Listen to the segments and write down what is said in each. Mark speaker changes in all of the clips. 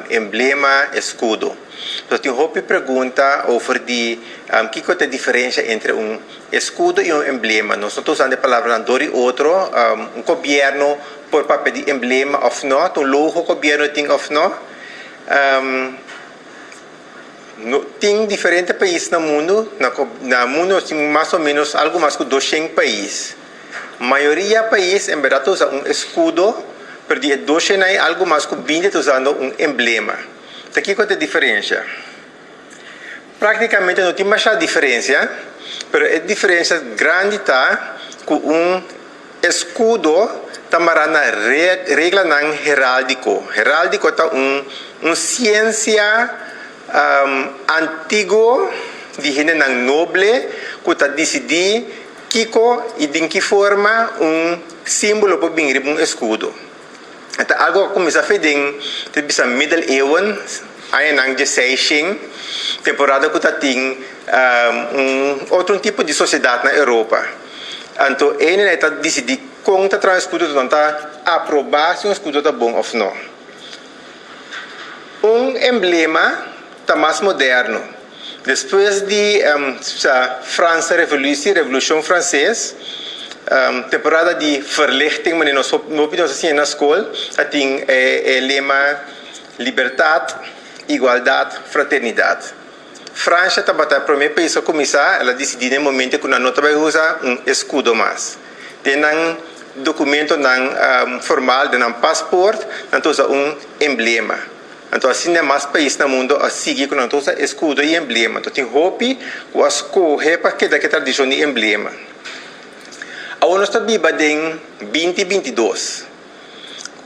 Speaker 1: Emblema, eskudo. Anto tin hopi pregunta over di kiko ta e diferensia entre un eskudo i un emblema. Nos no ta usando e palabranan dor di otro. Un gobièrnu por papia di emblema òf no? Ta un logo gobièrnu tin òf no? No tin diferente pais na mundu. Na mundu nos tin mas o ménos algu mas ku 200 pais. Mayoria pais en bèrdat ta usa un eskudo, pero di e 200 ei algu mas ku 20 ta usando un emblema. Ta kiko ta e diferensia? Práktikamente no tin masha diferensia, pero e diferensia grandi ta ku un eskudo ta mará na reglanan heráldiko. Heráldiko ta un siensia antiguo di hendenan noble ku ta disidí kiko i den ki forma un símbolo por bin riba un eskudo. E ta algu ku a kuminsá fe den ta bisa Middeleeuwen, añanan 1600, temporada ku ta tin un otro tipo di sosiedat na Europa. Anto e hendenan ta disidí kon ta traha un eskudo, nan ta aprobá si un eskudo ta bon òf no. Un emblema ta mas moderno. Despues di Franse Revolutie, Revolushon Franses, temporada di Verlichting, manera nos hopi nos a siña na skol, a tin e lema Libertat, Igualdat, Fraternidat. Fransha tabata e promé pais ku a kuminsá, el a disidí na e momento ku nan no ta bai usa un eskudo mas. Den nan dokumentonan formal, den nan pasport, nan ta usa un emblema. Anto asina mas pais na mundo a sigui ku nan ta usa eskudo i emblema. Anto tin hopi ku a skohe pa keda ku e tradishon di emblema. Awor nos ta biba den 2022.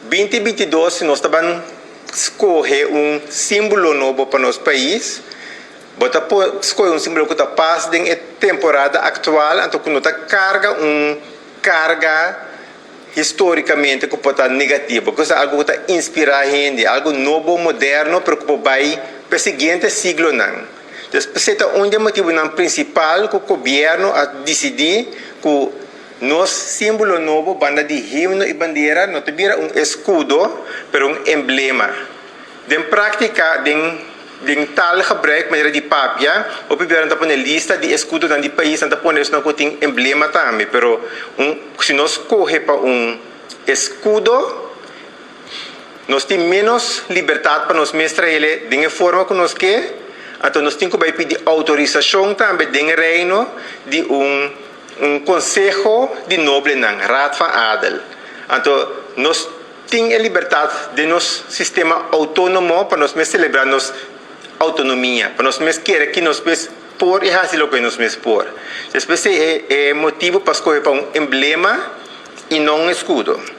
Speaker 1: 2022 si nos ta ban skohe un símbolo nobo pa nos pais, bo ta por skohe un símbolo ku ta pas den e temporada aktual anto ku no ta karga un karga histórikamente ku por ta negativo. Ku ta algu ku ta inspirá hende, algu nobo, moderno, pero ku por bai pa e siguiente siglonan. Entonces, esei ta un di e motibunan prinsipal ku gobièrnu a disidí ku nos símbolo nobo banda di himno i bandera no ta bira un eskudo, pero un emblema. Den práktika, den taalgebruik, manera di papia, hopi biaha nan ta pone lista di eskudonan di pais, nan ta pone esnan ku tin emblema tambe. Pero un si nos skohe pa un eskudo, nos tin ménos libertat pa nos mes traele den e forma ku nos ke, anto nos tin ku bai pidi outorisashon tambe den e Reino di un konseho di noblenan, Raad van Adel. Anto nos tin e libertat den nos sistema outónomo pa nos mes selebrá nos outonomia, pa nos mes kere ki nos mes por i hasi loke nos mes por. Despues e motibu pa skohe pa un emblema i no un eskudo.